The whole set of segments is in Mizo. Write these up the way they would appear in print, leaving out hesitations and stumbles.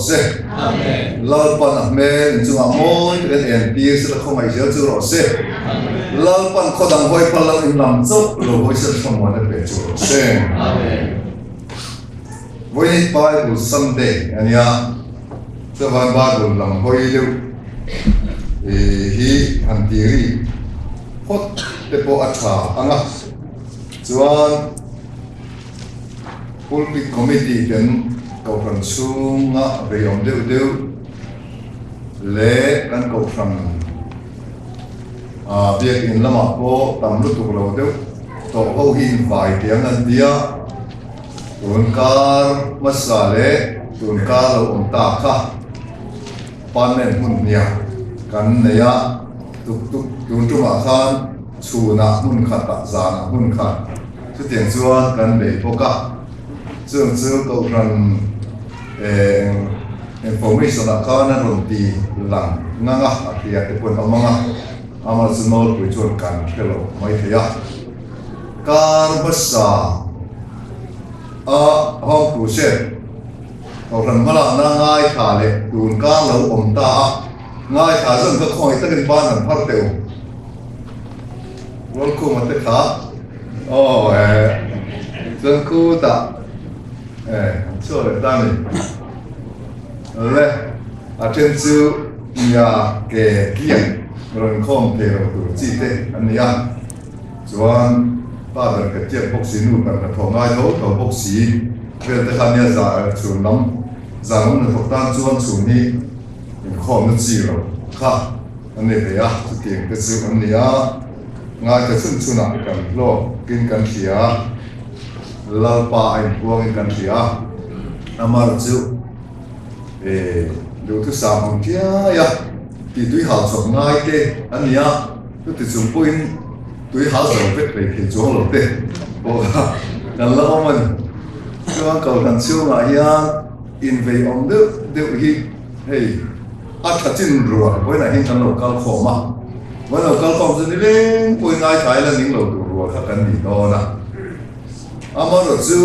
se. Lalpan a hmel in chungah mawi takin entir sela khawngaih zel chu rawh se. Lalpan khaw dang hawi phal lo in lam chauh lo hawi sela thlamuanna pe chu rawh se. Vawiin Bible Sunday a nia, chuavang Bible lam hawi deuh hi han ti ri phawt te pawh a tha ang a, chuan Pulpit Committee ten Kohhran chhunga veiawm deuh deuh leh kan Kohhran Biakin lamah pawh tam lutuk lo deuh tawh ho hi invai teh ang an ti a, tun kar hmasa leh tun kar lo awm ta kha Parliament hmun hniah kan nei a, tuk tuk tun tumah khan chhunah hmun khatah zanah hmun khat. Chutiang chuan kan bei bawk a, chung chu Kohhran information ah khan a rawn ti lang ngang a, a hria te pawhin awm ang a, amah chu nawlpui chuan kan hre lo mai thei a. Kar hmasa a Home Crusade Kohhran hmalakna ngaithla leh tun kar lo awm ta a, ngaithla zawn kha khawngaih takin ban han phar teh u. Rualkhuma te kha aw eh chuan khutah eh an chhuak leh ta a ni. Le a then chu nia ke kiang rawn khawm thei lo tur chi te an ni a, chuan pa ber ka tiak bawk si nu ber hnathawh ngai tho tho bawk si vel te kha nia za chhun lam zan lam hnathawk tan chuan chhun hi inkhawmna chi lo kha. An ni ve a, chutiang te chu an ni a, ngaithla chhun chhunah kan hlawkin kan hria a, Lalpa a inpuangin kan hria a, amar chu e duhthusam ang chiai a, tih tui hal chawp ngai te a ni a, chuti chung pawhin tui hal zo vek hlei thei chuang lo te pawh kha kan la awm a ni. Chuan Kohhran chhungah hian invei awm deuh deuh hi hei, A tha chin rual vawiinah hian kan lo kal khawm a, vawiin lo kal khawm chu ni leng pawhin ngaithla ila ning lo tur rual kha kan ni dawn a. Amaherawh chu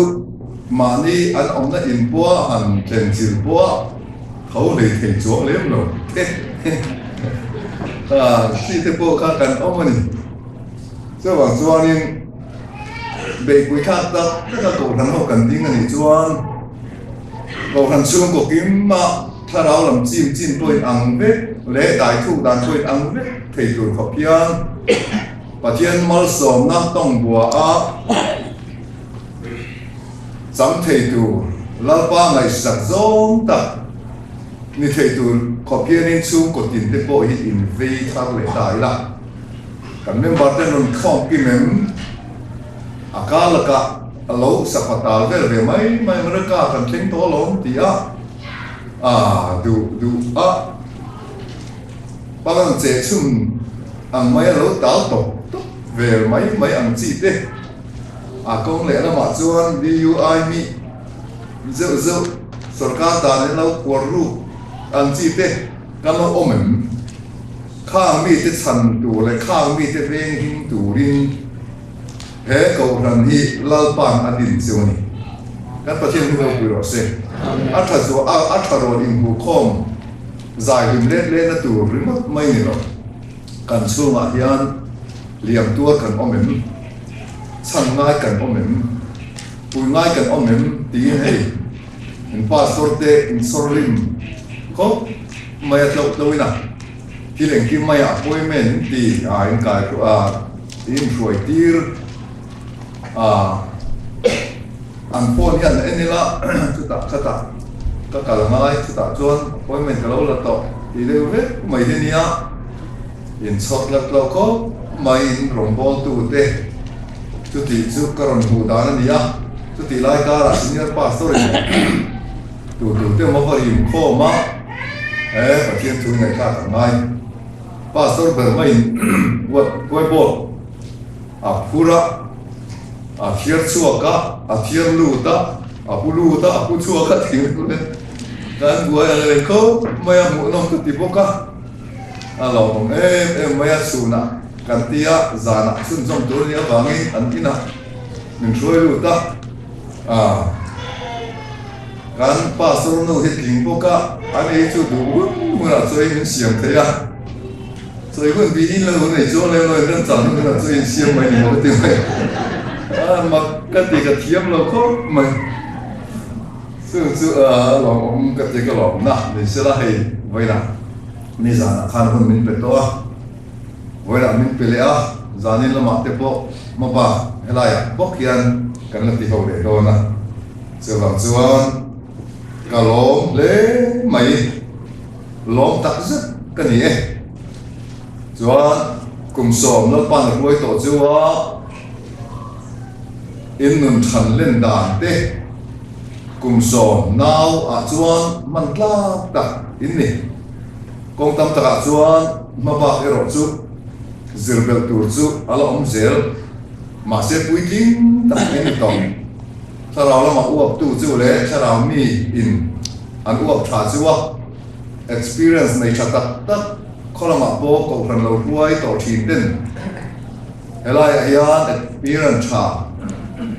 mahni an awmna in pawha han thlen chil pawha tho hlei thei chuang lem lo te chi te pawh kha kan awm a ni. Chuvang chuanin beihpui thlak tak taka Kohhran ho kan ding a nih chuan Kohhran chhungkaw kim a, Thlarau lam chim chin pawhin ang vek leh dai thuk dan pawhin ang vek thei tur khawp hian Pathian malsawmna tawng bua a chang thei tur Lalpa ngaihsak zawng tak ni thei tur khawp hianin chhungkaw tin te pawh hi in vei thar leh ta ila. Kan member te rawn khawm kim em? A kar lakah a lo sapatal vel ve mai mai America kan thleng tawh alawm ti a. A duh duh a, pangang che chhun ang mai a lo tal tawp tawp vel mai mai ang chi te. A kawng leh lamah chuan DUI mi zeuh zeuh sorkar dan in lo kuar ruk ang chi te kan lo awm em? Khang mite chhan tur leh khang mite veng him turin He Kohhran hi Lalpa'n a din chu a ni. Kan Pathian hi ropui rawh se. A tha zuah a, a tha rawn inhmuhkhawm zai hlim let lehna tur ringawt mai ni lo. Kan chhungah hian liam tuar kan awm em? Chhan ngai kan awm em? Pui ngai kan awm em? Tiin hei in pastor te insawr rim khawp mai a tloh tlohin a. Thil engkim mai ah appointment in ti a in kai a in hruai tir a an phone hian en ila chutah khatah ka kal ngai chutah chuan appointment ka lo la tawh tih deuh vek mai hi nia in chhawt lat lo khawp mai in rawngbâwl tu te chutih chu ka rawn hmuh dan a ni a chutih lai karah senior pastor in Tu tu te maw va rim khawm a, he Pathian thu ngaihthlak ang ngai. Pastor ber maiin whiteboard a phur a, a thiar chhuak a, a thiar lut a, a pu lut a, a pu chhuak a tih mai le. Kan buai ang reng khawp mai a, hmuhnawm ka ti bawk a. A lawmawm em em mai a, chhunah kan tia zanah chhunzawm tur a nih avangin an inah min hruai lut a. Kan pastor nu hi tling bawk a, an ei chu duh hun hunah chaw in min siam thei a. Chawi hun bih in lo nei chuang lem lo in remchang hun hunah chaw in siam mai ni maw ka ti mai. A mak ka ti ka thiam lo khawp mai. Chung chu a lawmawm ka ti ka lawmna ni sela hei vawiinah nizanah khan hun min pe tawh a. Vawiinah min pe leh a, zanin lamah te pawh hmabak helaiah bawk hian kan la ti ho leh dawn a. Chuvang chuan ka lawm hle mai, lawm tak zet ka ni e. Chuan kum sawm Lalpa'n a hruai tawh chu a in nun than len dan te kum sawm nau ah chuan hman tlak tak in ni. Kawng tam takah chuan hmabak erawh chu zir belh tur chu a la awm zel, mahse puitling tak in ni tawh. Thlarau lama uaptu chu leh thlarau mi in an uap tha chu a experience nei tha tak tak khaw lamah pawh kohhran lo hruai tawh thin ten helaiah hian experience tha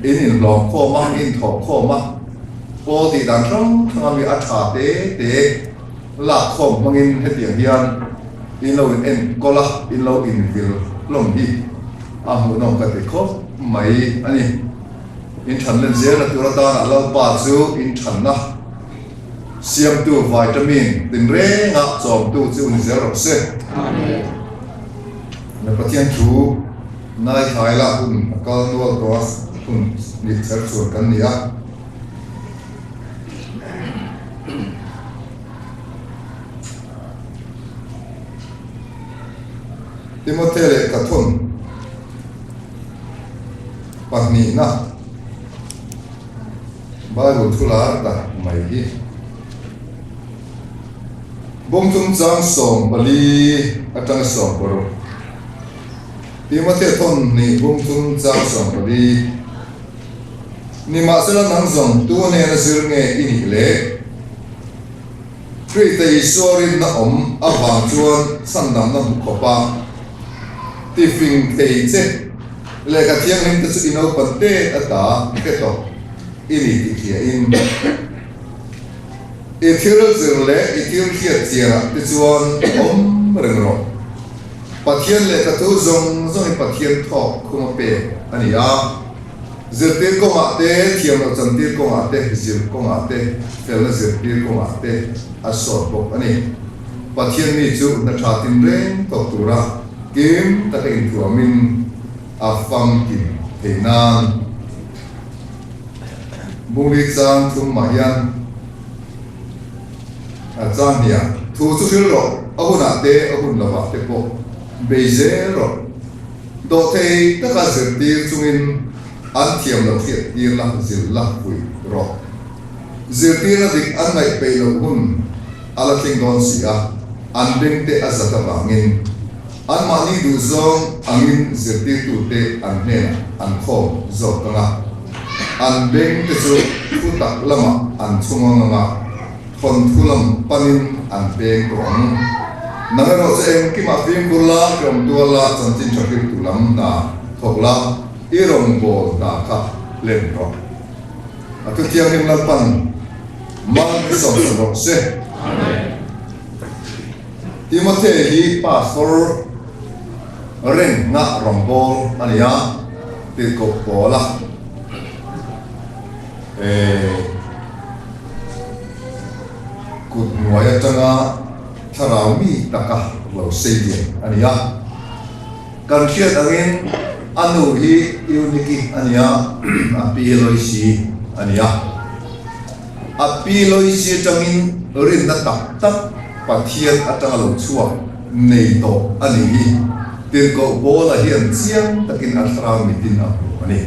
in inhlawm khawm a, in thawh khawm a, pawl tih dan hrang hrang a mi a tha te te. Lakkhawm hmangin hetiang hian in lo in enkawl a, in lo invil hlawm hi a hmuhnawm ka ti khawp mai a ni. In than len zelna tur atana Lalpa chu in thanna siamtu vitamin tinrenga chawmtu chu ni zel rawh se. Na Pathian thu ngaithlai lah hun a kal nual tawh a, hun ni kher chuan kan ni a. Timothea lehkha thawn pahnihna Bible thu lar tak mai hi bawng chungchang 14 atanga 16 Timothea thawn hnih bawng chungchang 14. Nimahsela nang zawng tu hnena zir nge i nih le? Krista Isua rinna awm avang chuan chhandamna hmu khawpa tifing thei che lehkha thianghlim te chu i naupan te ata hre tawh i ni tih hriain i thil zir leh i thil hriat chianah te chuan awm reng rawh. Pathian lehkha thu zawng zawng hi Pathian thawk khum a pek a ni a. Zirtir kawngah te, thiam loh chantir kawngah te, zir kawngah te, felna zirtir kawngah te a sawt bawk a ni. Pathian mi chu hna tha tinreng tawk tura kim taka inthuamin a famkim thei nan. Bungli chang thum mah hian a chang hniah thu chu hril rawh, a hunah te, a hun lovah te pawh bei zel rawh. Dawhthei taka zirtir chungin an thiam loh hriattir la zil la fuih rawh. Zirtirna dik an ngaih peih loh hun a la thleng dawn si a, an bengte a zat avangin anmahni duhzawng angin zirtirtute an hnenah an khawm zawk ang a, an bengte chu thu tak lamah an chhung ang a. Thawnthu lam panin an peng tawh ang. Nang erawh chu engkimah fimkhur la, tlawm tual la, chanchin tha hriltu lam hna thawk la, i rawngbâwl hna kha hlen rawh. A thu thianghlim Lalpan mal min sawmsak rawh se. Timothea hi pastor reng ngah rawngbâwl a ni a, tirhkoh Paula. Kut hnuai atanga thlarau mi taka lo sei lian a ni a. Kan hriat angin a nu hi Euniki a ni a, a pi Loisi a ni a. A pi Loisi atangin rinna tak tak Pathian atanga lo chhuak nei tawh a ni hi Tirhkoh Paula hian chiang takin a thlarau mitin a hmu a ni.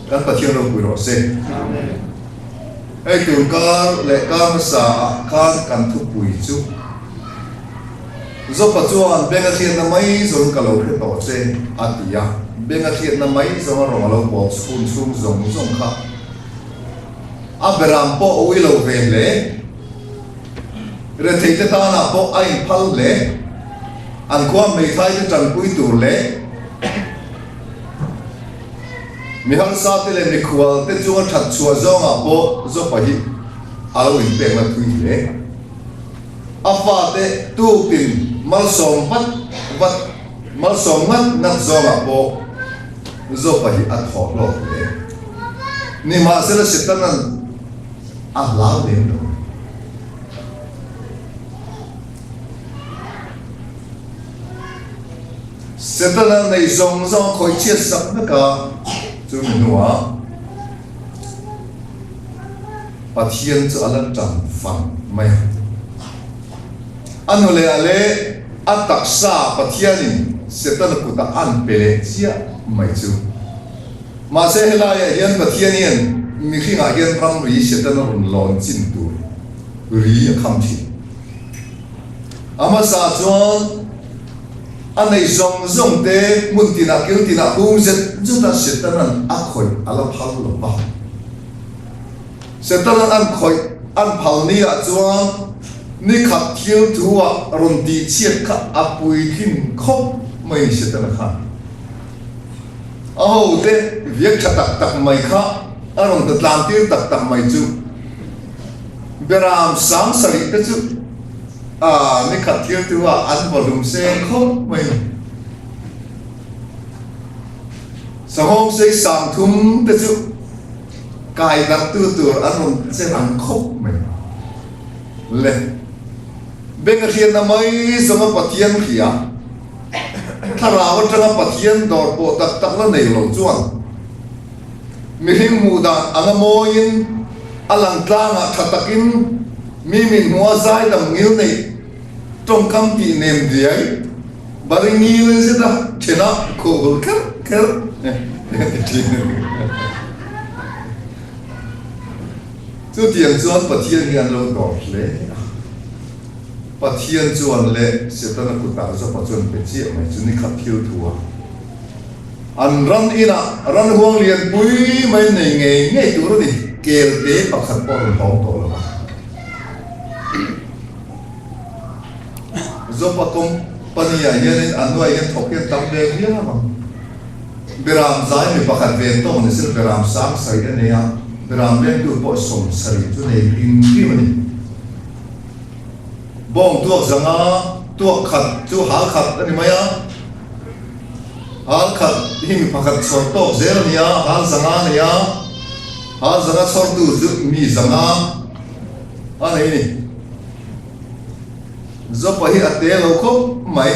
Kan Pathian ropui rawh se. Hei tun kar leh kar hmasa ah khan kan thupui chu Zopa chuan Benga hriatna mai zawng ka lo hre tawh che a ti a, Benga hriatna mai zawng a rawng a lo bawl chhun chhung zawng zawng kha a beram pawh a ui lo ve hle. Retheite tanah pawh a inphal hle. An khua hmeithai te tanpui tur leh Mi harsa te leh mikhual te chunga that chhuah zawngah pawh Zopa hi A lo inpekna thui hle. A fate tukin malsawm vat vat, malsawm ngat ngat zawngah pawh Zopa hi a thawh hlawk hle. Nimahsela Setana'n a hlau lem lo. Setana nei zawng zawng a khawih chhiat sak vek a, chu mi hnuah Pathian chu a la ṭan fang mai a. A nu leh a leh a taksa Pathianin Setana kutah an pe leh chiah mai chu. Mahse helaiah hian Pathian hian mihringah hian ramri Setana rawn lawn chin tur ri a kham thin. A hmasa chuan a nei zawng zawng te hmun tinah kil tinah hung zet zet a Setanan a khawih a la phal lo va. Setanan an khawih an phal ni ah chuan ni khat thil thu ah rawn tih chhiat kha a puitlin khawp mai Setana khan. A ho te viak tha tak tak mai kha a rawn ta tlan tir tak tak mai chu Beram sang sarih te chu a ni khat thil tu ah an vaw hlum seng khawp mai a. Sanghawng sei sang thum te chu kai darh tu tur an rawn che rang khawp mai le. Beng a hriatna mai zawnga Pathian hria. Thlarau atanga Pathian dawr pawh tak tak la nei lo chuan mihring hmuh dan anga mawiin a lang tlangah tha takin mi min hmua zaidam ngil neih tawngkam tih nem diai bari ngil zeta thena khuh hul kher kher thin a ni. Chutiang chuan Pathian hi an lo dawr hle a. Pathian chuan leh Setana kutah Jopa chuan pe chiah mai chu ni khat thil thu a. An ran inah ran huang lian pui mai nei ngei ngei tur a ni, kel te pakhat pawh a rawn hawng tawh lo a. Jopa company ah hianin an nuai hian thawk hian tam ve viau ang. Beram zai mi pakhat ven tawng ni sir beram sang sarih a nei a, beram vengtu pawh 70 chu nei hrim hrim a ni. Bawng tuak zanga tuak khat chu hal khat a ni mai a, hal khat hi mi pakhat chhawr tawk zel a ni a, hal zanga a nei a, hal zanga chhawrtu chu mi zanga a nei a ni. Zopa hi a te lo khawp mai.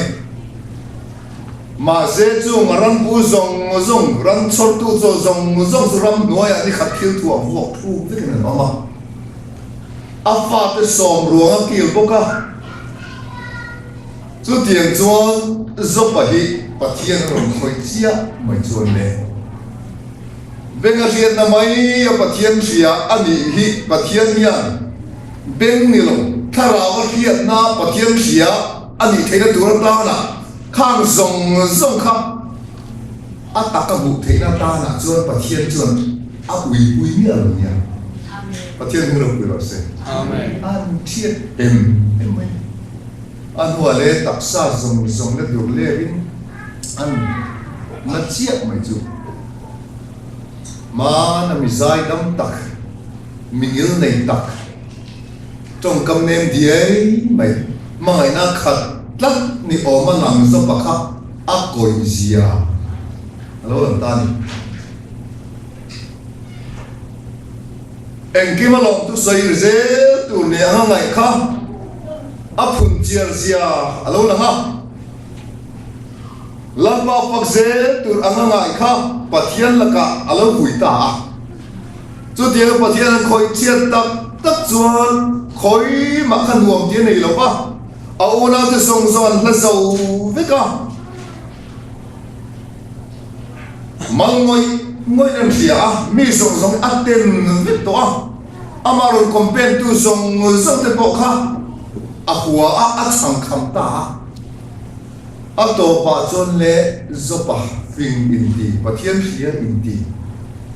Mahse chung rampu zawng zawng, ram chhawrtu chaw zawng zawng chu ramhnuaiah ni khat thil thuah vuak thluk vekin an awm a. A fate sawm ruang a kil bawk a. Chutiang chuan Jopa hi Pathian a rawn khawih chiah mai chuan le. Beng a hriatna mai a Pathian hria a nih hi Pathian hian beng ni lo thlarau a hriatna Pathian hria a nih theihna tur atana khang zawng zawng kha a taka hmuh theihna atanah chuan Pathian chuan a uipui miah lo nia. Pathian hming ropui rawh se. An thiat em em mai. A hnuah leh taksa zawng zawng la dur lêkin an la chiah mai chu. Hmana mi zaidam tak, mi ngil nei tak, tawngkam nem diai mai, hmangaihna khat tlat ni awma lang zawpa kha a kawih zia a lo lang ta a ni. Engkim a lawmtu sawi zel tur nia anga ngaih kha a phun chiar zia a lo lang a. Lalpa fak zel tur anga ngaih kha Pathian lakah a lo vui ta a. Chutianga Pathian an khawih chhiat tak tak chuan khawi mah kha nuam ti a nei lo va, a unaute zawng zawng an hla zo vek a. Mal ngawih ngawih an hria a, mi zawng zawng a ten vek tawh a, amah rawn complain tu zawng zawng te pawh kha a hua a, a chhang kham ta a. A tawpah chuan le Jopa fing inti, Pathian hria inti,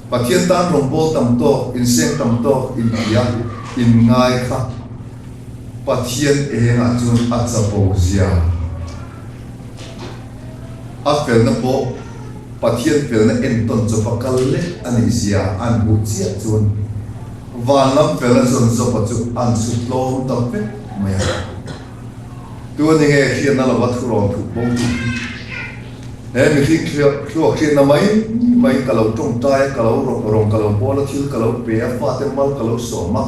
Pathian tan rawngbâwl tam tawk, inseng tam tawk inti a, inngai kha Pathian engah chuan a chapo zia. A felna pawh Pathian felna entawn chawpa kal lek a nih zia an hmuh chiah chuan. Van lam felna chuan Job-a chu an chhut tlawm ta vek mai a. Tu a ni nge hriatna lova thu rawn thup bo tu hi? He mihring thluak hriatna mai mai ka lo tawngtai a, ka lo rawng ka lo bawl a, thil ka lo pe a, fate mal ka lo sawm a.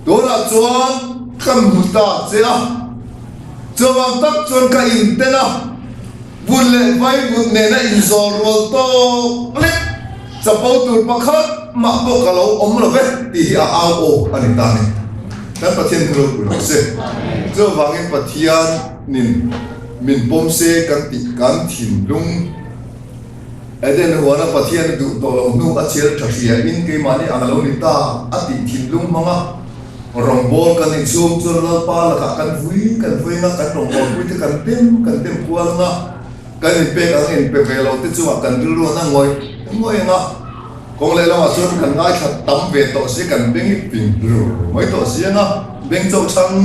Tunah chuan ka hmu ta che a, chuvang tak chuan ka inten a. Vun leh vaivut nena inzawl rual tawk lek chapo tur pakhat mah pawh ka lo awm lo ve tih hi a au aw a ni ta ni. Kan Pathian hi ropui rawh se. Chuvangin Pathianin min pawm se kan tih kan thinlung Eden huana Pathian a duh tawh loh hnu a chhiar tha hria in keimahni ang a lo ni ta a tih thinlung hmanga rawngbawl kan nih chhung chuan Lalpa lakah kan vui kan vui anga kan rawngbawlpui te kan dem kan dem kual anga kan inpek ang inpe ve lo te chungah kan rilru an a ngawih ngawih anga kawng lehlamah chuan kan ngaithla tam ve tawh si kan beng i ping ru mai tawh si anga beng chauh chhang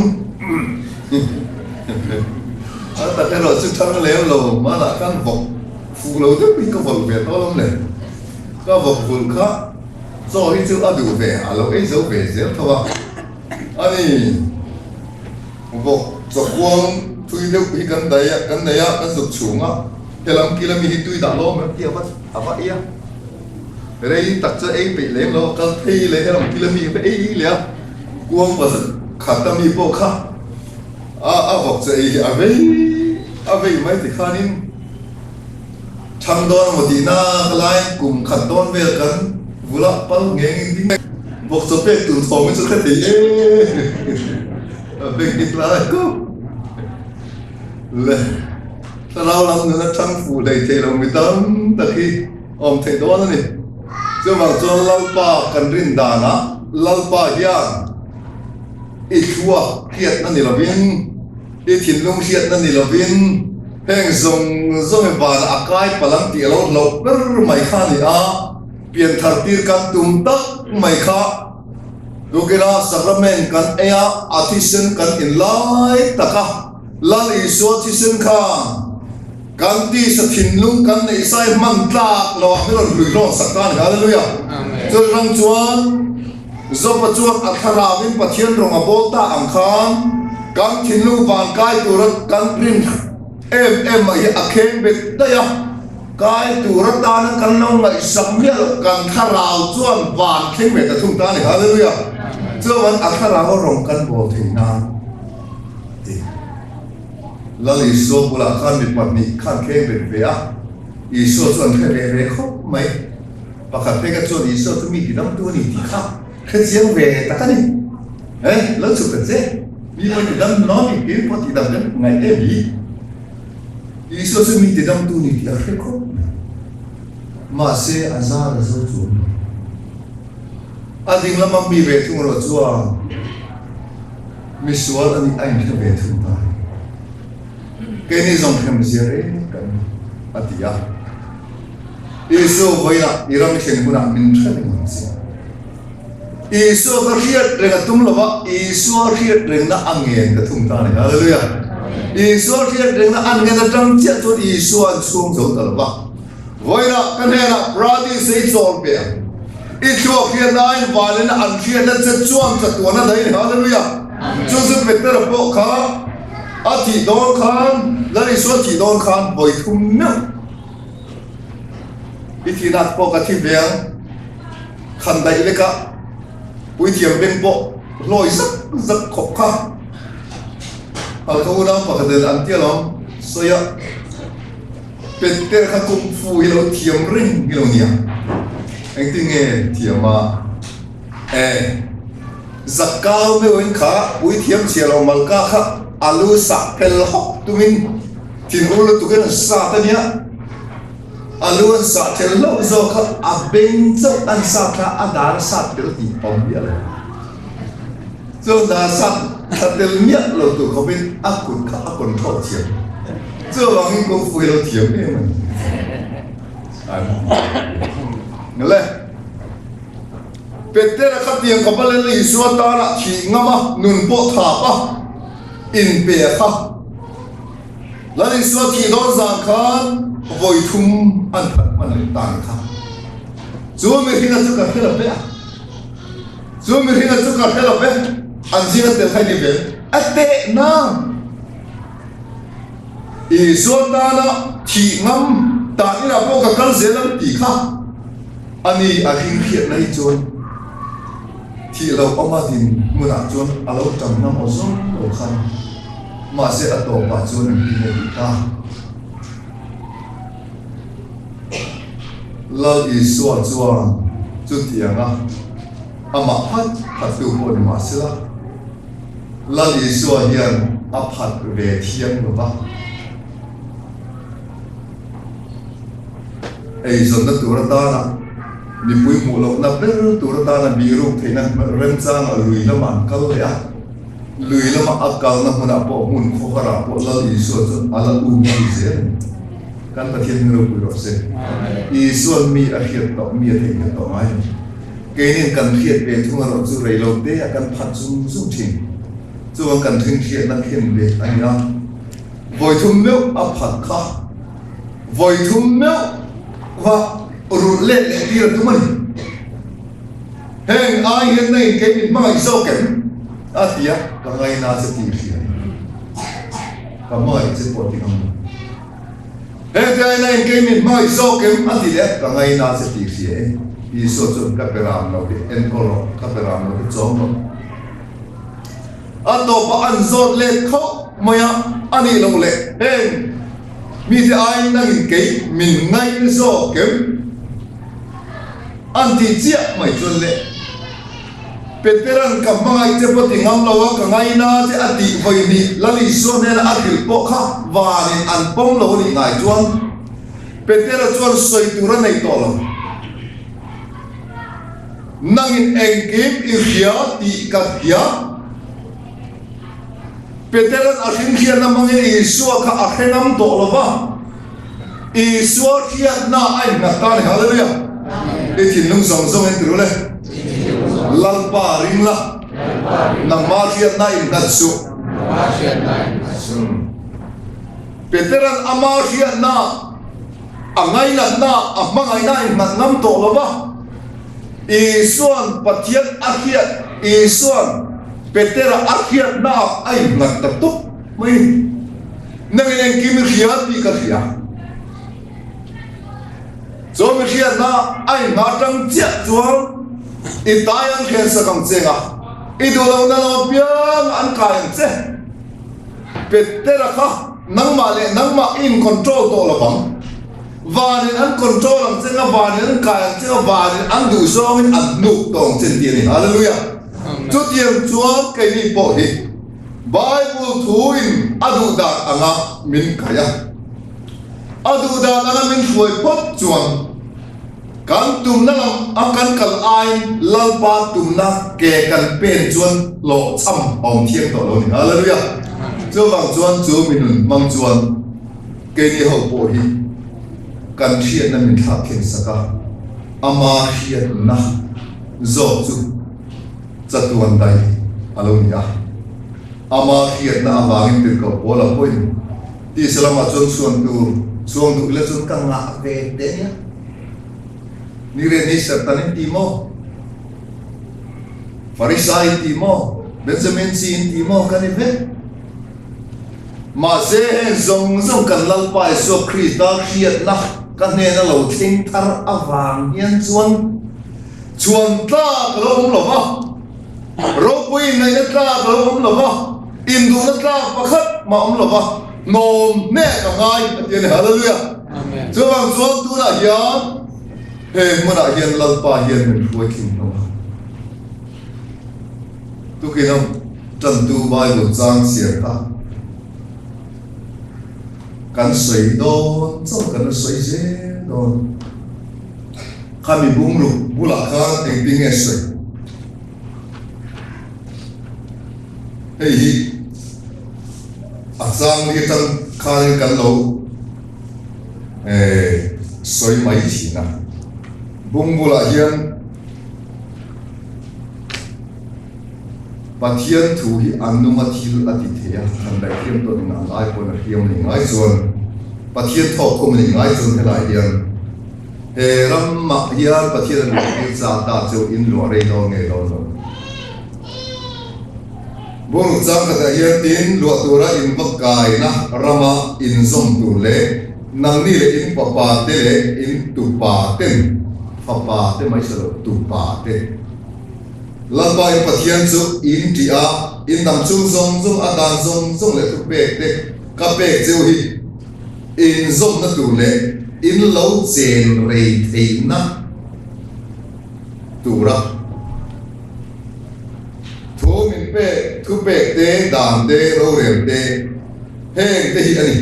a tak erawh chu chhang lem lo hmanah khan vawk Fuh lo deuh hi ka vawlh ve tawh lawm le. Ka vawk vulh kha chaw hi chu a duh ve, a lo ei zo ve zel tho a. Ani vawk chaw kuang tui deuh hi kan daih a, kan nei a, kan zuk chhung a, helam kil ami hi tui dah lawm em tih a va a va ei a. Rei tak chu ei peih lem lo a kal phei leh helam kil ami va ei leh a, kuang pasal khat ami pawh kha a a vawk chaw ei hi a vei a vei mai tikhanin Thang dawn emaw tih nak laiin kum khat dawn vel kan vula pal ngeng in ding bawk chaw pek tur thawm hi chu hre thei e a beng hi tlai kup le thlarau lam nuna thang fuh hlei thei lo mi tam tak hi awm theih dawn a ni. Chuvang chuan Lalpa kan rin danah Lalpa hian i thluak hriatna ni lovin I thinlung hriatna ni lovin heng zawng zawng hi vanah a kai palh ang tih a lo hlauh ber mai kha a ni a, pianthar tir kan tum tak mai kha tukina sacrament kan ei a, a thisen kan in lai tak a, Lal Isua thisen khan kan tisa thinlung kan neih sai hman tlak lo ah min rawn hlui hlawm sak ta a ni. Hallelujah! Chutah chuan. Zopa chuan a thlarauin Pathian rawng a bawl ta ang khan kan thinlung van kai tura kan rin em em mai hi a kheng bet daih a, kai tur atana kan lo ngaihsak miah loh kan thlarau chuan van thleng ve ta thung ta a ni. Hallelujah! Chuan a thlarau a rawng kan bawl thei nan ti. Lal Isua bulah khan mi pahnih khan kheng bet ve a, Isua chuan hre ve ve khawp mai. Pakhat phei kha chuan Isua chu mi tidamtu a ni tih kha hre chiang ve tak a ni. He, lo chhuk ta che, mi pawh tidam nawn ni, kei pawh tidam kan ngaih em hi. Isua chu mi tidamtu a ni tih a hre khawp mai. Mahse, a zar a zo chuang lo. A ding lama mi ve thung erawh chuan mi sual a nih a inhre ve thung ta a ni. Keini zawng hremzia reng kan ni, a ti a. Isua vawilah i ram thlen hunah min hre reng ang che. Isua ka hriat reng a tum lova, Isua hriat rengna a ngen ka thung ta a ni. Hallelujah! Isua hriat rengna a ngen atang chiah chuan Isua an chhuang zo ta lova. Vawilah ka hnenah Paradis i chawl pe ang. I thluak hriatnain vanin an hriatna che chuan chatuan a daih a ni. Hallelujah! Chu chu Petera pawh kha a thih dawn khan, Lal Isua thih dawn khan vawi thum meuh I thihnak pawh ka thi ve ang, khan daih lek a, puithiam beng pawh hlawi zak zak khawp kha. Halkha unau pakhat in an ti alawm, sawi a, Peter kha kung fu hi lo thiam reng hi lo nia, engtin nge thiam a, e, Zakkau meuhin kha puithiam chhia lo Malka kha a lu sah phel hawk tumin Thinur lutuk in an sat a nia, a lu an sah tel hlauh zawk kha a beng chauh an sat kha a dar a sat tel tih awm miah lo. Chuan dar sat thla tel miah lo tur khawpin a kut kha a control thiam. Chuvangin kung fu hi lo thiam em a ni. Ngale. Petera kha tiang khawpa Lal Isua tana thih ngam a, nun pawh thap a, inpe kha. Lal Isua thih dawn zan khan vawi thum an that hman leh ta ni kha. Chu mihringa chu ka hre lo hle a. Chu mihringa chu ka hre lo ve, an zinga tel kha i ni ve a teh na. Isua tana thih ngam tah inah pawh ka kal zel ang tih kha a ni a hring hriatna hi chuan thih loh awma din hmunah chuan a lo tang ngam aw zawng lo khan mahse a tawpah chuan engtin nge tih ta. Lal Isua chuan chutianga amah phat phattu pawh ni mah sela, Lal Isua hian a phat ve thiang lo va. Eizawnna tur atana mipui hmuh lohna ber tur atana bihruk theihna remchangah lui lamah an kal leh a. Lui lama a kalna hmunah pawh hmun khawharah pawh Lal Isua chuan a la um zui zel a ni. Kan Pathian hming ropui rawh se. Isua'n mi a hriat tawh, mi a theihnghilh tawh ngai lo. Keinin kan hriat ve thung erawh chu rei lo te ah kan phat zung zung thin. Chuvang kan hring hriatna khen ve a ni a. Vawi thum meuh a phat kha vawi thum meuh va rulh let leh tir a tum a ni. Heng ai hian na in kei min hmangaih zawk em? A ti a, ka ngaina che tih hria a ni. Ka hmangaih che pawh ti ngam lo. Heng te ai na in kei min hmangaih zawk em? A ti leh a, ka ngaina che tih hria e. Isua chuan ka pe ram lo hi enkawl rawh, ka pe ram lo hi chawm rawh. A tawpah an zawt let khauh mai a, a nih loh leh heng mite aiin nangin kei min ngaina zawk em? An tih chiah mai chuan le Petera'n ka hmangaih che pawh ti ngam lo a, ka ngaina che a tih vawi hnih Lal Isua hnena a hrilh pawh kha vanin an pawm lo a nih ngai chuan Petera chuan sawi tur a nei tawh lo. Nangin engkim i hria tih ka hria. Petera'n a hrinhriatna hmangin Isua kha a hre ngam tawh lo va. Isua hriatna a innghat ta a ni. Hallelujah! I thinlung zawng zawng in tirul e. Lalpa ring la. Nangma hriatna innghat suh. Petera'n ama hriatna, a ngainatna, a hmangaihna a innghat ngam tawh lo va. Isua'n Pathian a hriat, Isua'n Petera a hriatnaah a innghat ta tawp mai. Nangin engkim i hria tih ka hria. Chuan mi hriatna a inngah tang chiah chuan i tai an hriat sak ang che nga, i duh lohna lo apiang an kai ang che. Petera kha nangmah leh nangmah i in control tawh lo vang. Vanin an control ang che nga, vanin an kai ang che nga, vanin an duh zawngin an hnuk tawh ang che tih a ni. Hallelujah! Chutiang chuan keini pawh hi Bible thuin a duh dan anga min kaih a, a duh dan anga min hruai phawt chuan kan tumna lam a kan kal aiin Lalpa tumna ke kan pen chuan hlawhchham a awm thiang tawh lo a ni. Hallelujah! Chuvang chuan chu mi nun hmang chuan keini ho pawh hi kan hriatna min thlak thleng sak a, ama hriatna zawk chu chatuan daih a lo ni a. Ama hriatna avangin tirhkoh pawl a pawhin tisa lamah chuan chhuan tur chhuang duh ila chuan ka ngah ve teh nia. Ni reh ni Sertan in ti maw? Farisai in ti maw? Benjamin chi in ti maw? Ka ni vek. Mahse heng zawng zawng kan Lalpa Isua Krista hriatna ka hnena lo thleng thar avang hian chuan Chhuan tlak a lo awm lo va, ropui inneihna tlak a lo awm lo va, induhna tlak pakhat mah awm lo va, hnawm hnek a ngai a ti a ni. Hallelujah! Chuvang chuan tunah hian he hmunah hian Lalpa hian min hruai tling hlawm a. Tukin a tantu Bible chang chhiar kha kan sawi dawn chauh kan la sawi zel dawn. Khami bungruk bulah khan engtin nge sawi? Hei hi a chang li atang khanin kan lo sawi mai thin a. Bung bulah hian Pathian thu hi a nunga thil a ti thei a, han daih thiam tawh ning ang ai pawn a hriam a nih ngai chuan Pathian thawk khum a nih ngai chuan helai hian He ramah hian Pathian a luhtir chak ta chu in luah rei dawn nge dawn lo. Bungruk chang khatah hian tin luah tura in va kaina rama inzawm tur leh nangni leh in papa te leh in tupa ten, fapa te mai sa lo, tupa te. Lalpa in Pathian chu in tih a, in dam chung zawng zawng a dan zawng zawng leh thupek te ka pek cheu hi inzawmna tur leh in lo chen rei theihna tura thu min pek, thupek te, dan te, rorel te, heng te hi a ni.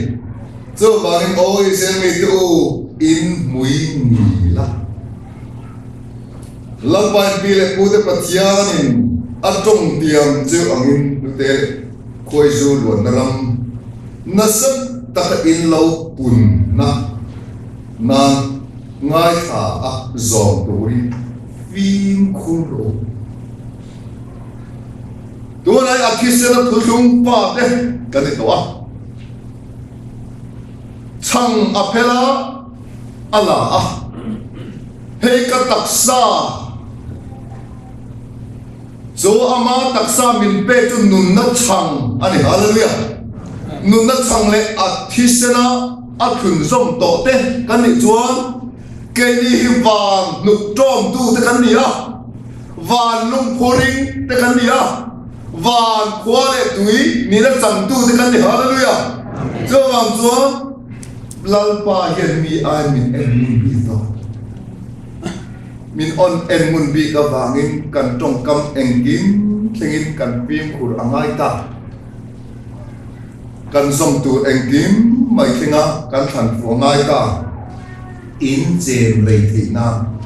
Chuvangin aw Israel mite u, in hmui ngil a. Lalpain pi leh pute Pathianin a tawng tiam cheu angin hnute leh khuaizu luanna ram nasa taka in lo punna nan ngaithla a zawm turin fimkhur rawh u. Tunai a thisena thuthlung pa te kan ni tawh a, chhang a phel a, a la a, hei ka taksa chu ama taksa min pek chu nunna chhang a ni. Hallelujah! Nunna chhang leh a thisena a thlunzawm tawh te kan nih chuan keini hi van hnuk tawmtu te kan ni a, van lungphuring te kan ni a, van khua leh tui nihna changtu te kan ni. Hallelujah! Chuvang chuan Lalpa hian mi ai min en ngun bik lo. Min awn en ngun bik avangin kan tawngkam engkim thlengin kan fimkhur a ngai ta. Kan zawm tur engkim mai thlenga kan thlan fuh a ngai ta. In chen rei theih nan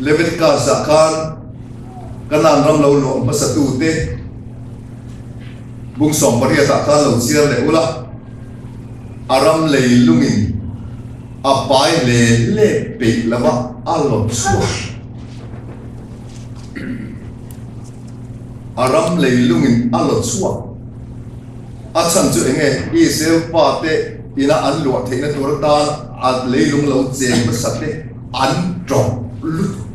Leviticus-ah khan Kanaan ram lo luah hmasatute bung 18-ah khan lo chhiar leh ula, a ram lei lungin a pai hle hle peih lova a lawt chhuak. A ram lei lungin a lawt chhuak. A chhan chu eng nge? Israel fate ina an luah theihna tur atan a leilung lo cheng hmasa te an tawp lutuk.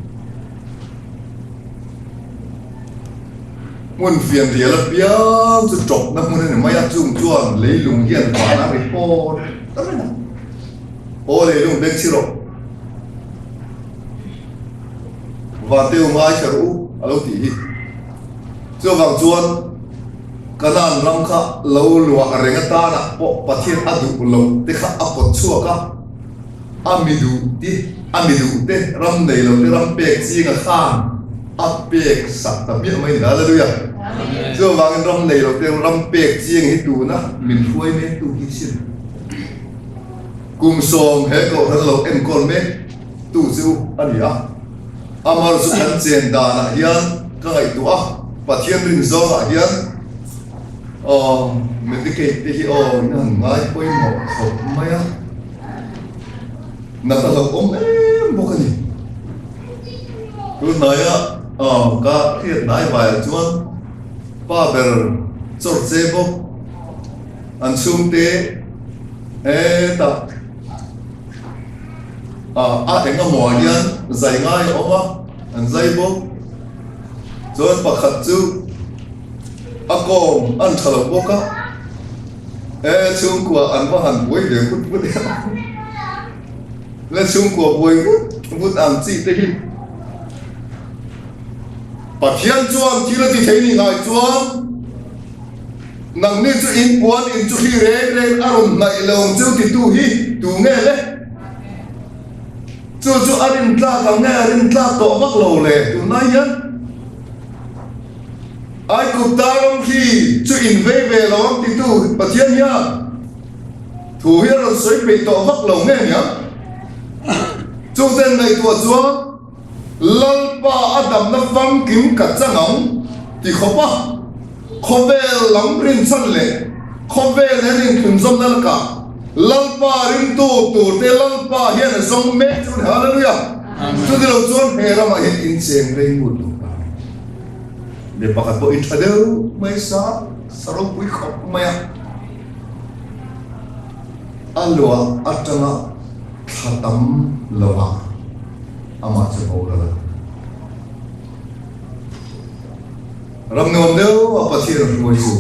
Hmun fian rial apiang chu tawpna hmun a ni mai a, chung chuan leilung hian van a report ta reng a. Aw leilung beng chhi rawh. Vanteu ngaithla rawh u a lo tih hi. Chuvang chuan Kanaan ram kha lo luah reng atanah pawh Pathian a duh loh te kha a pawt chhuak a, a mi duh te, a mi duh te, ram nei lo te ram pek chinga khan a pek sak ta miah mai ni. Hallelujah! Chuvangin ram nei lo te ram pek ching hi tuna min hruai mek tu hi sin. Kum 10 he kohhran lo enkawl mek tu chu a ni a. Amar chu kan chen danah hian ka ngaihtuah a, Pathian rin zawngah hian aw Medicaid te hi aw in han ngai pawimawh khawp mai a, nat a hlauhawm em bawk a ni. Tunhnaia aw ka hriat hnai vaiah chuan pa ber chawrh che bawk an chhungte hetah A eng emaw ah hian zai ngai a awm a, an zai bawk. Chuan pakhat chu a kawm an tha lo bawk a, e chhungkua an va han buai ve vut vut em a, le chhungkua buai vut vut ang chi te hi Pathian chuan thil a ti thei ni ngai chuan Nangni chu in puan in chu hri reng reng a rawn hnaih lo ang cheu titu hi tu nge le? Chu chu a rin tlak ang nge a rin tlak tawh vak lo le tunlai hian? Aigupta ram hri chu in vei ve lo ang titu Pathian hian thu hi a rawn sawi peih tawh vak lo nge niang? Chungten ngaihtuah chuan Lalpa a damna famkim ka chang ang ti khawp a, khawvel lam rinchhan leh khawvel he rinthunzawmna lakah Lalpa ringtu turte Lalpa hian a zawng mek chu a ni. Hallelujah! Chuti lo chuan he ramah hian in cheng rei ngut lo ta. Mi pakhat pawh in tha deuh mai sa, sa ropui khawp mai a, a luah atanga thla tam lovah amah chu boral a. Ram nuam deuh a Pathian a hruai chu.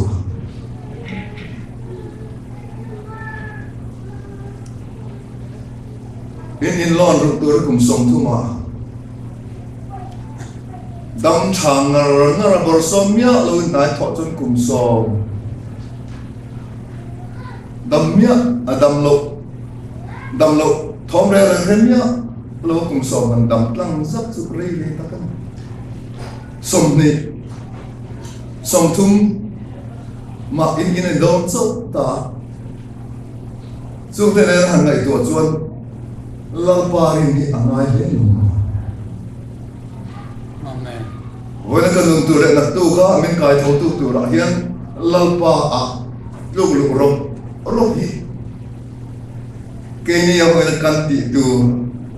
In in lawn ruk tur kum 30 ah dam tha ngar ngar a bawrhsawm miah lo in hnai thawh chuan kum sawm dam miah a dam loh dam loh thawm rel reng reng miah lo kum 10 han dam tlang zak chu rei ve tak a ni. 20, 30 mah in in in dawn chauh ta a. Chungte nen han ngaihtuah chuan Lalpa rin hi a ngai hle lo maw? Amen. Vawiin ka nun tur leh naktuk a min kai tho tu turah hian Lalpa ah tluk luh rawp rawp hi keini a vawiin kan tih tur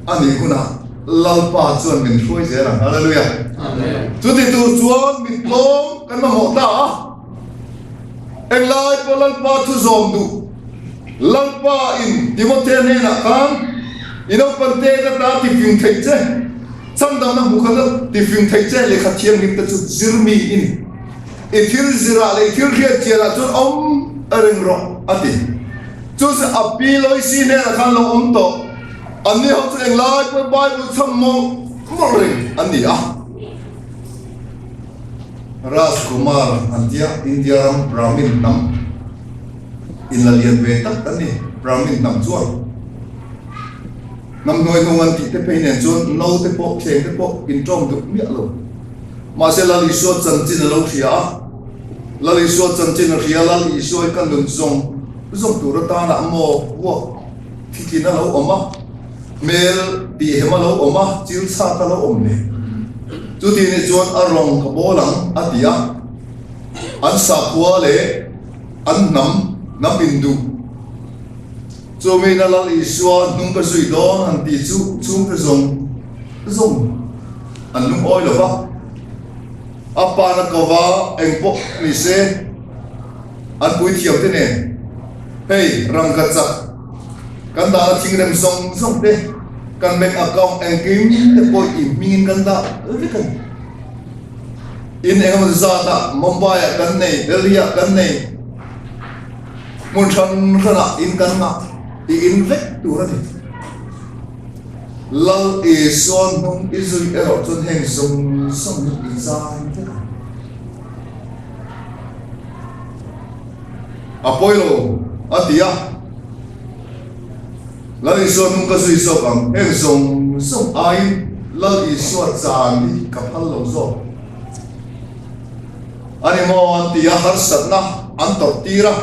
a nih hunah Lalpa chuan min hruai zel ang. Hallelujah. Amen. Chuti tur chuan mit tlawm kan mamawh ta a. Englai pawh Lalpa thu zawm duh. Lalpa in Timothea hnenah khan, I naupang te ka ta tifing theih che, chhandamna hmu kha tifing theih che lehkha thianghlim te chu zir mi i ni. I thil zirah leh i thil hriat chianah chuan awm reng rawh, a ti. Chu chu a pi Loisi hnenah khan lo awm tawh. Anni ho chu englai pawh Bible chham mawlh mawlh reng an ni a. Raj Kumar an tia, India ram Brahmin hnam in la lian ve tak an ni. Brahmin hnam chuan hnam hnuai hnung an tih te phei nen chuan no te pawh thleng te pawh inṭawm duh miah lo. Mahse Lal Isua chanchin a lo hria a, Lal Isua chanchin a hria, Lal Isua hi ka nun zawng zawng tur atana maw vuak thitlin a lo awm a. Hmel tih hem a lo awm a, chil chhak a lo awm leh. Chuti nih chuan a rawng ka bawl ang a ti a. An sakhua leh an hnam, hnam induh. Chumi na Lal Isua hnung ka zui dawn han tih chu chhungte zawng zawng an lungawi lo va. A pa na ko va eng pawh ni se an puithiam te nen hei rangka chak Kan dahna thingrem zawng zawng te, kan bank account engkim te pawh i hmingin kan dah vek a ni. In engemaw zatah Mumbai-ah kan nei, Delhi-ah kan nei, hmun hran hranah in kan ngah i in vek tur a ni. Lal Isua hnung i zui erawh chuan heng zawng zawng hi i zai vek ang. A pawi lo, a ti a. Lal Isua hnung ka zui zawk ang, heng zawng zawng aiin Lal Isua chan hi ka phal lo zawk. A ni maw an ti a, harsatna an tawrh tir a,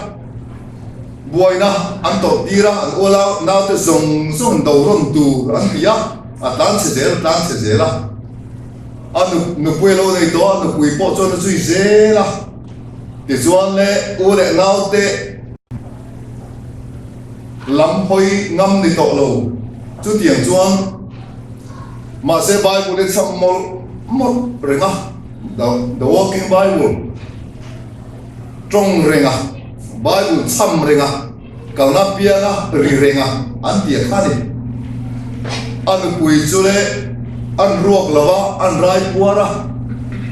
buaina an tawrh tir a, an ual a, naute zawng zawng do rawn tur an ti a, a tlanchhe zel, a tlanchhe zel a. A nupui a lo nei tawh a, nupui pawh chuan a zui zel a. Tichuan le u leh naute lam hawi ngam ni tawh lo chutiang chuan mahse Bible hi chham mawlh mawlh reng a, the walking Bible tawng reng a, Bible chham reng a, kalna pianga ri reng a an ti a kha ni. A nupui chu le an ruak lo a, an rai puar a,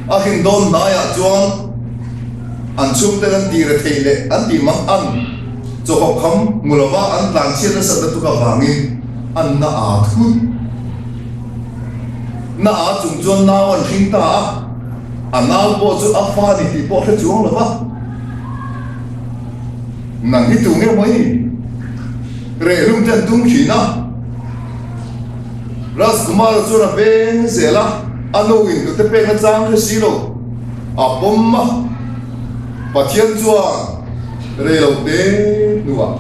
a hrin dawn hnaiah chuan an chhungten an tih rethei leh an tih mang an chawhawk kham hmu lo va an tlanchhiat nasat lutuk avangin an na aa thut. Na aa chung chuan nau an hring ta a, a nau pawh chu a fa ni tih pawh a hre chuang lo va. Nang hi tu nge maw i ni? Rehlum te an tum thin a, Rajkumar-a chuan a veng zel a, a nu in tute pek a chang hre si lo, a pawm a, Pathian chuan rei lo te hnuah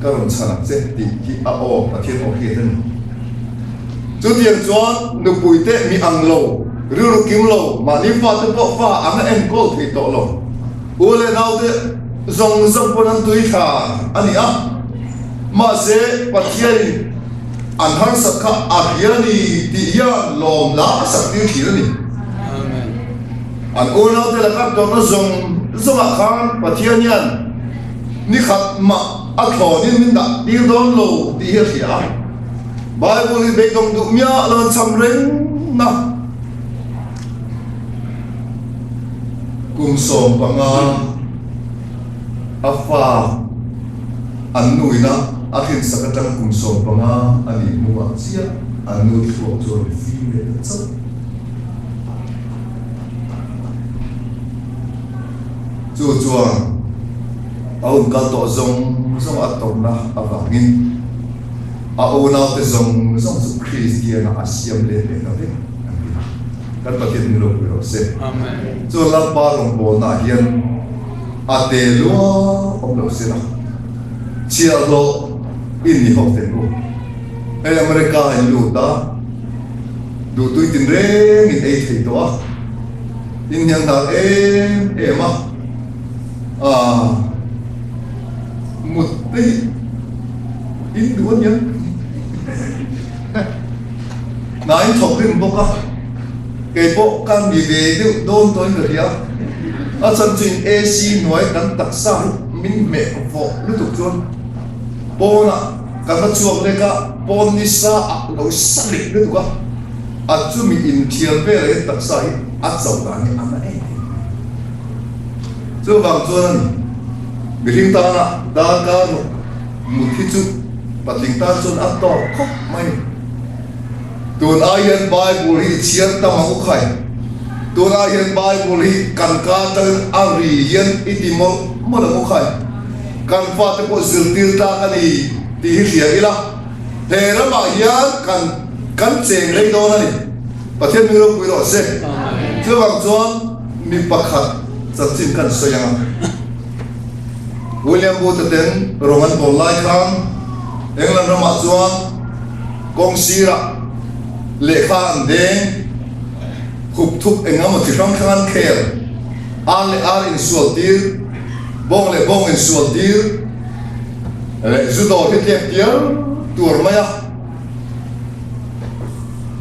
ka rawn chhan ang che tih hi a aw Pathian aw hriat a ni. Chutiang chuan nupui te mi ang lo, rilru kim lo, mahni fate pawh fa ang a enkawl thei tawh lo. U leh naute zawng zawng pawn an tui thla a ni a, mahse Pathianin an harsat kha a hria a ni tih hian lawm la a sak tir thin a ni. An unaute laka tawrhna zawng zawngah khan Pathian hian ni khat mah a thlawnin min dah tir dawn lo tih hi a hria a. Bible hi beidawng duh miah lo an cham reng a. Kum 15 a fa an nuina a hrinsak atang kum 15 a nih hnuah chiah an nu thluak chu a rawn fim leh ta chauh. Chu chuan a hun kal tawh zawng zawng a tawrhna avangin a unaute zawng zawng chu Kristiana a siam let leh ta vek an ti. Kan Pathian hming ropui rawh se. Chuan Lalpa rawngbawlnaah hian a te lua awm lo se la, chhiahhlawh in ni ho teh u. Hei America in lut a, duhtui tinreng in ei thei tawh a, in hniang hnar em em a, aah mut te hi in duh aniang. Hna in thawk rim bawk a, kei pawh ka mi ve deuh dawn tawhin ka hria. A chhan chu in AC hnuai kan taksa hi min hmeh vawh lutuk chuan pawnah kan va chhuak lek a, pawn nisa ah lo sa leh lutuk a, a chumi inthial velah hian taksa hi a chauh dan hi a na em em. Chuvang chuan a ni, mihring tana darkar ruk mut hi chu patling tan chuan a tawk khawp mai a ni. Tun ai hian Bible hi i chhiar tam ang u khai. Tun ai hian Bible hi kan ka atangin a ri hian i ti mawlh mawlh ang u khai. Kan fate pawh zirtir tlak a ni tih hi hria ila, he ramah hian kan kan cheng rei dawn a ni. Pathian hming ropui rawh se. Chuvang chuan mi pakhat chanchin kan sawi ang a. William Booth-a ten rawng an bawl lai khan England ramah chuan kawng sirah lehkha an deng, hup thup eng emaw chi hrang hrang an khel, ar leh ar insual tir, bawng leh bawng insual tir leh zu dawr hi tlem tial tur mai a.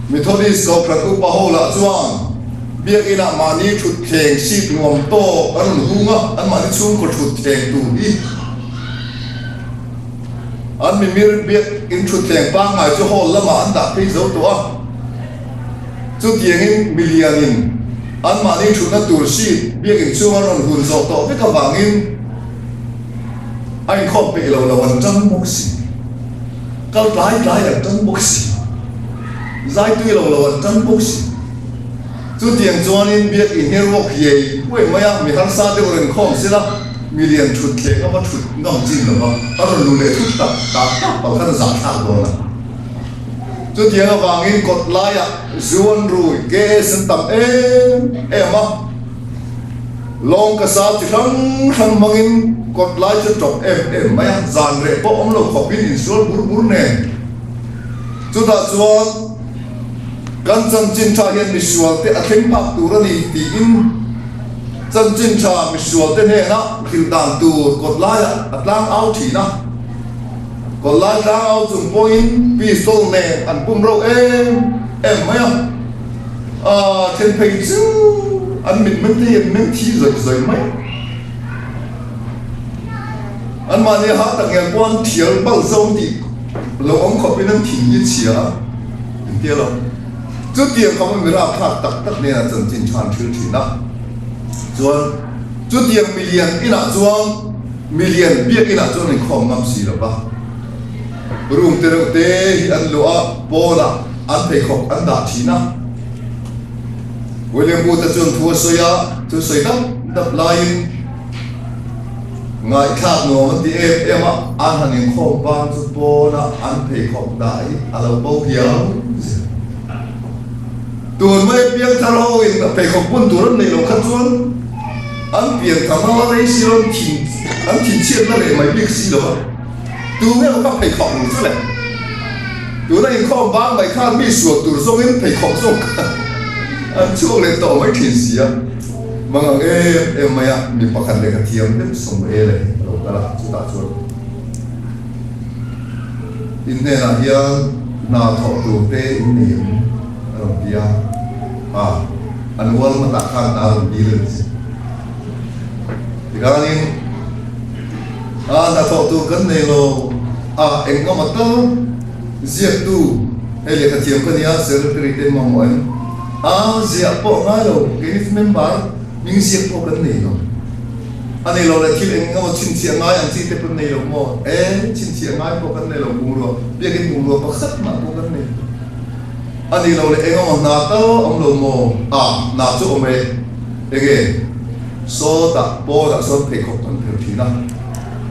Methodist Kohhran upa ho lah chuan Biakinah mahni thutthleng seat nuam tawk an rawn hung a, an mahni chhungkaw thutthleng tur hi an mimir biakin thutthleng pangngai chu hall lamah an dah phei zo tawh a. Chutiangin milianin an mahni thutna tur seat biakin chhung an rawn hun zawh tawh vek avangin a inkhawm peih lo lo an tang bawk si. Kal tlai tlai an tan bawk si. Zai tui lo lo an tan bawk si. Chutiang chuanin biakin hi ruak hiai huai mai a, mi harsa deuh reng khawm sila, mi lian thut thleng a va thut ngam chin lo va, a rawn lu leh thut tak tak tak palh khan a zahthlak dawn a. Chutiang avangin kawt laiah zu an rui, gas an tam em em a. Lawng ka sa chi hrang hrang hmangin kawt lai chu tawp em em mai a, zan reh pawh awm lo khawpin insual bur bur nen. Chutah chuan kan chanchin tha hian misual te a thleng phak tur a ni tiin chanchin tha misual te hnenah hrilh dan tur kawt laiah a tlang au thin a. Kawt lai tlang au chung pawhin pistol nen an pum reuh em em mai a. A then phei chu an mit meng te hi an meng thi zawih zawih mai. Anmahni a hah tak ngial pawh an thial bal zo tih lo awm khawpin an thin hi chhia a, engtia lo. Chutiang khawpa mi rapthlak tak tak hnenah chanchin tha an thil thin a. Chuan chutiang milian inah chuan milian biakinah chuan inkhawm ngam si lo va. Room te reuh te hi an luah a, pawnah an pheikhawk an dah thin a. William Booth-a chuan thu a sawi a, chu sawi dap dap laiin ngaihthlak nuam an ti em em a, an han inkhawm vang chu pawnah an pheikhawk dah hi a lo bo hiau zel. Tun mai piangthar ho in pheikhawk bun tur an neih loh kha chuan an pianthar na la rei si lo, an thinchhiatna leh mai bik si lo a. Tu nge ka pheikhawk ang chu le? Tuna inkhawm bang mai khan mi sual tur zawngin pheikhawk zawk kha an chhuak leh tawh mai thin si a. Mang ang em em mai a, mi pakhat lehkha thiam deuh sawm e le a lo kal a, chutah chuan in hnenah hian hna thawh tur te in nei em a rawn ti a, ha an ual hmatah khan hna a rawn dil a ni si. Tikhanin. A hnathawh tur kan nei lo a, eng emaw tal ziaktu hei lehkha thiam ka nia, secretary te mamawh em? A ziah pawh ngai lo, keini chu member Hming ziak pawh kan nei lo. A nei lo leh thil eng emaw chhinchhiah ngai ang chi te pawh nei lo maw? E, chhinchhiah ngai pawh kan nei lo, bungrua, biakin bungrua pakhat mah pawh kan nei lo. A ni lo leh eng emaw hna tal awm lo maw? A, hna chu awm e. Enge? Sawtah, pawnah sawn pheikhawk kan phelh thin a.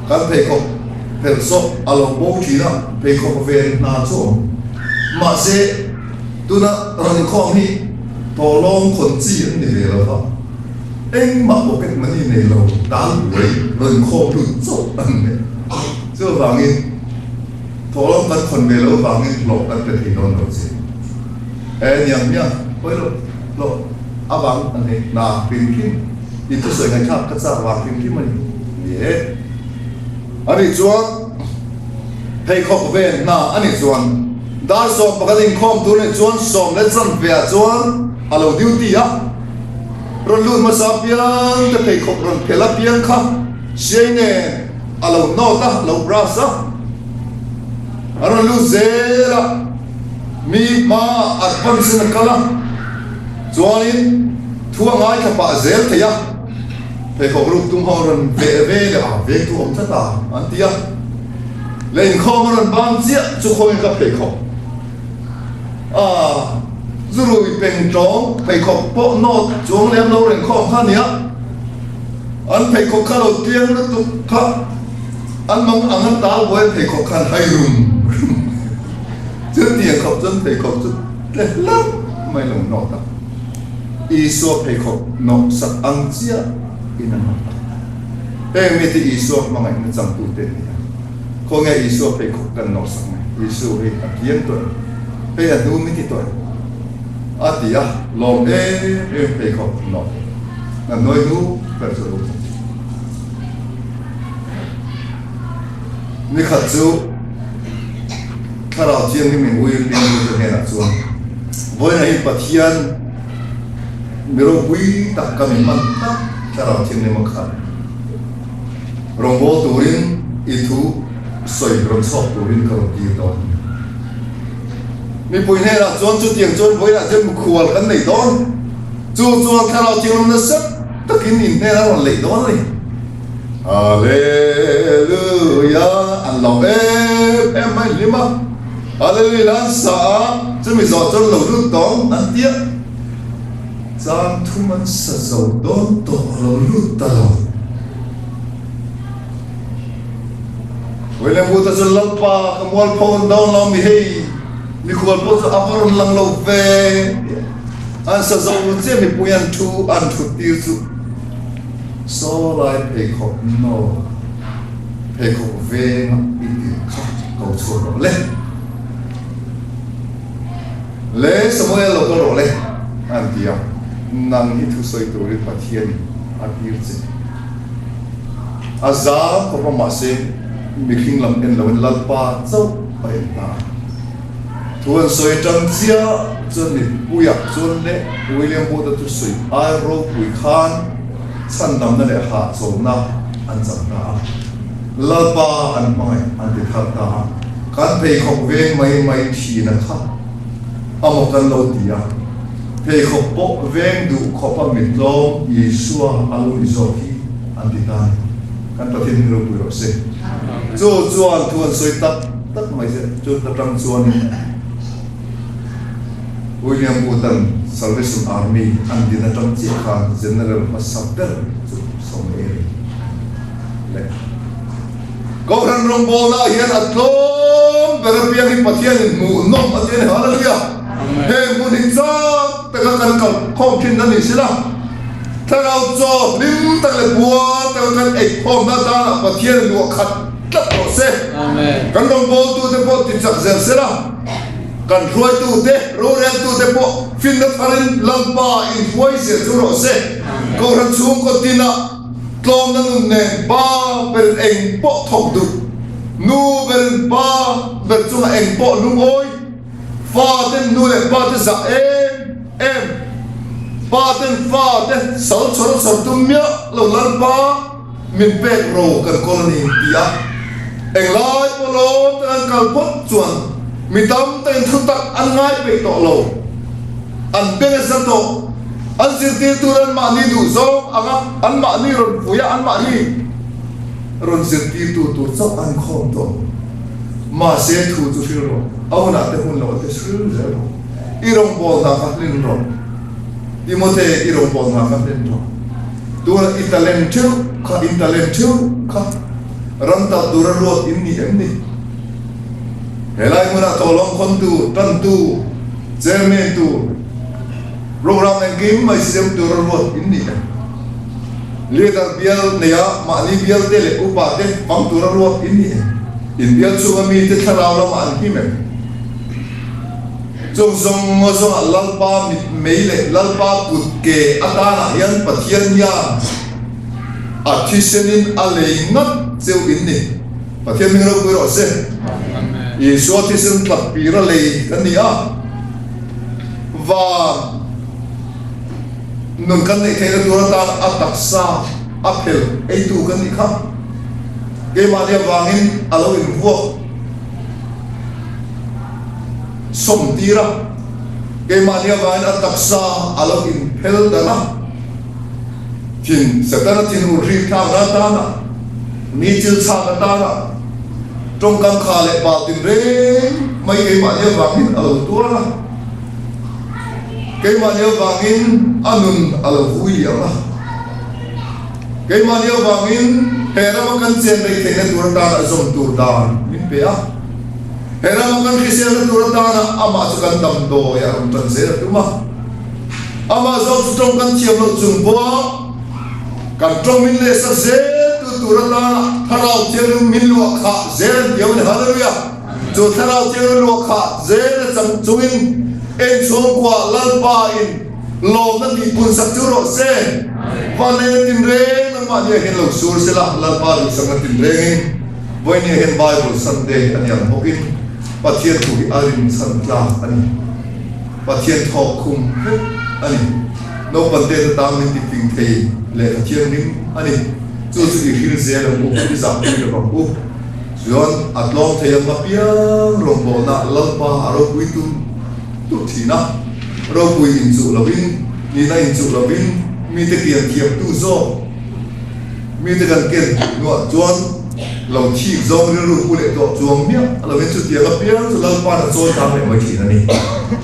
Kan pheikhawk phelh saw a lo bo thin a, pheikhawk ven hna chu awm. Mahse, tuna rawn inkhawm hi tawlawng khawn chi an ni ve lo va, engmah pocket money nei lo tan buai rawn inkhawm lut chauh an ni. Chuvangin. Thawhlawm kan khawn ve loh vangin hlawh kan pe thei dawn lo che. E niang hmiang, hawi loh hlawh avang an nei hna hrim hrim, in thusawi ngaihthlak ka chak vang hrim hrim a ni. Ni e. A nih chuan pheikhawk ven hna a nih chuan dar 11 inkhawm tur nih chuan sawm leh chanve ah chuan a lo duty a, rawn lut hmasa apiang te pheikhawk rawn phelh apiang kha siai nen A lo nawt a, lo brush a, a rawn lut zel a, mi hmaah advance in a kal a, chuanin thu a ngaithla pah zel thei a, pheikhawk ruk tum ho a rawn veh ve leh a, veng tu awm tlat a an ti a, leh inkhawm a rawn bang chiah chu khawiin ka pheikhawk a zurui peng tawng pheikhawk pawh nawt chuang lem lo reng khawm kha a nia. An pheikhawk kha lo tliang lutuk kha an mang ang an tal buai pheikhawk khan hai rum rum chu tiang khawp chuan pheikhawk chu tle hlauh mai lo nawh tak. Isua pheikhawk nawh sak ang chiah in a nawh tak. Heng mite Isua hmangaihna changtute an ni a. Khawnge Isua pheikhawk kan nawh sak mai? Isu hei a kiang tawh em? Hei a hnu miti tawh em? A ti a, lawm em em pheikhawk nawh. Na hnuai hnu ber chu a lo thawk. Nikhat chu Thlarau Thianghlim in William Luther hnenah chuan, Vawiinah hi Pathian mi ropui tak ka mi hman tak Thlarau Thianghlim a khat. Rawngbâwl turin i thu sawi rawn chhuak turin ka rawn tir dawn a ni. Mipui hnenah chuan chutiang chuan vawiinah chuan mikhual kan nei dawn. Chu chuan Thlarau Thianghlim nasa takin in hnenah a rawn leih dawn a ni. Hallelujah! An lo em em mai hlim a. Hallelujah an sa a, chumi zawh chuan lo lut tawng an ti a. Chang thum an sa zo dawn tawh lo lut ta lo. William Wood-a chuan Lalpa ka mualpho an dawn lo mi hei, mikhual pawh chu a va rawn lang lo ve ti a. An sa zo chiah mipui an thu an thut tir chu saw lai pheikhawk naw pheikhawk venga i tir kha ko chhuak rawh le. Le Samuel lo kal rawh le an ti a, nang hi thusawi turin Pathianin a tir che. A zam khawp a mahse mihring lam en loin Lalpa chauh a en ta a. Thu an sawi tan chiah chuan mipuiah chuan leh William Booth-a thusawi ai ropui khan chhandamna leh hahchawlhna an chang ta a. Lalpa an hmangaih an ti thar ta a. Kan pheikhawk veng mai mai thin a kha a maw kan lo ti a, pheikhawk pawh veng duh khawp a mitlawm Isua a lo ni zawk hi an ti ta a ni. Kan Pathian hi ropui rawh se. Chu chuan thu an sawi tak tak mai che chu atang chuanin William Booth-a'n Salvation Army an din atang chiah khan General hmasa ber chu Samuel leh Kohhran rawngbawlnaah hian a tlawm ber apiang hi Pathianin hmuhnawm a ti a ni. Hallelujah! Heng hmun hi chak taka kan kal khawm thin a ni sila, thlarau chaw hlim tak leh bual taka kan ei khawmna atana Pathianin luah khat tlat rawh se. Kan rawngbawltute pawh ti chak zel sela, kan hruaitute, roreltute pawh finna tharin Lalpa inhruai zel chu rawh se. Kohhran chhungkaw tinah Tlawmna nun nen pa berin eng pawh thawk duh, nu berin pa ber chungah eng pawh lungawi, fa ten nu leh pa te zah em em, pa ten fa te sal chhawr a chhawr tum miah lo Lalpa min pek ro kan kawl a ni ti a, englai pawh lawm ten an kal phawt chuan mi tam takin thu tak an ngai peih tawh lo, an beng a za tawh. An zirtirtu anmahni duh zawng anga anmahni rawn pui a, anmahni rawn zirtirtu tur chauh an khawm tawh. Mahse thu chu hril rawh, a hunah te hun loh te hril zel rawh. I rawngbâwl hna kha hlin rawh. Timote, i rawngbâwl hna kha hlin rawh. Tunah i talent theuh kha, in talent theuh kha ram talh tura ruat in ni em ni? Helai hmunah tawlawng khawntu, tantu, chairman tu, Program engkim mai siam tura ruat in ni e. Leader bial neia mahni bialte leh upa te hmang tura ruat in ni e. In bial chhunga mite thlarau lamah an him em? Chung zawng zawngah Lalpa mit mei leh Lalpa kut ke atanah hian Pathian hian a thisenin a lei ngat cheu in ni. Pathian hming ropui rawh se. Isua thisen tlat pira lei kan ni a. Van nun kan neih theihna tur atan a taksa a phel eitu kan nih kha. Keimahni avangin a lo invuak sawm tir a, keimahni avangin a taksa a lo inphel dan a. Thin Setana thinur hrik thlakna atana, mi chil chhak atana, tawngkam kha leh bal tinreng mai keimahni avangin a lo tuar a, keimahni avangin a nun a lo vui liam a, keimahni avangin he rama kan chen rei theihna tur atana zawm tur dan min pe a, he rama kan hriselna tur atana amah chu kan damdawi a rawn tan zel a tum a. Amah zawk chu tawng kan thiam loh chung pawha kan tawng min lehsak zel tu tur atana Thlarau Thianghlim min luah khah zel an ti a ni. Hallelujah! Chu Thlarau Thianghlim luah khah zel a chang chungin en chhungkua Lalpa in lawmna tih punsak chu rawh se. Vanleng a tinreng nangmahni ah hian lo sur sela, Lalpa duhsakna tinrengin vawiin ah hian Bible Sunday a ni ang bawkin Pathian thu hi a rinchhan tlak a ni. Pathian thawk khum vek a ni. Naupan te te tan min ti fing thei lehkha thianghlim a ni. Chu chu i hril zel ang u, i zahpui lo vang u. Chuan a tlawm thei ang apiang rawngbawlna Lalpa a ropui tur tur thin a. Ropui inchuh lovin, nihna inchuh lovin mite kian thiamtu zawk mite kan ken hnuah chuan Lo thik zawng rilru pu leh tawh chuang miah a lovin chutiang apiang chu Lalpa'n a chawi tang leh mai thin a ni.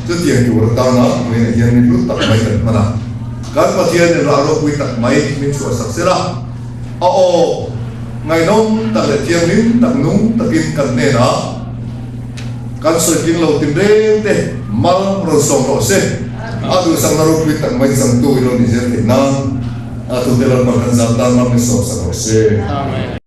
Chutiang tur atana vawiinah hian min hlut tak mai kan hman a, kan Pathianin rah ropui tak mai min chhuahsak sela, a aw ngaihnawm tak leh thianghlim tak nung takin kan hnenah kan sawi tling lo tinreng te mal rawn sawm rawh se. A duhsakna ropui tak mai changtu i lo ni zel theih nan a thute Lalpa kan zam tan ram min sawmsak rawh se.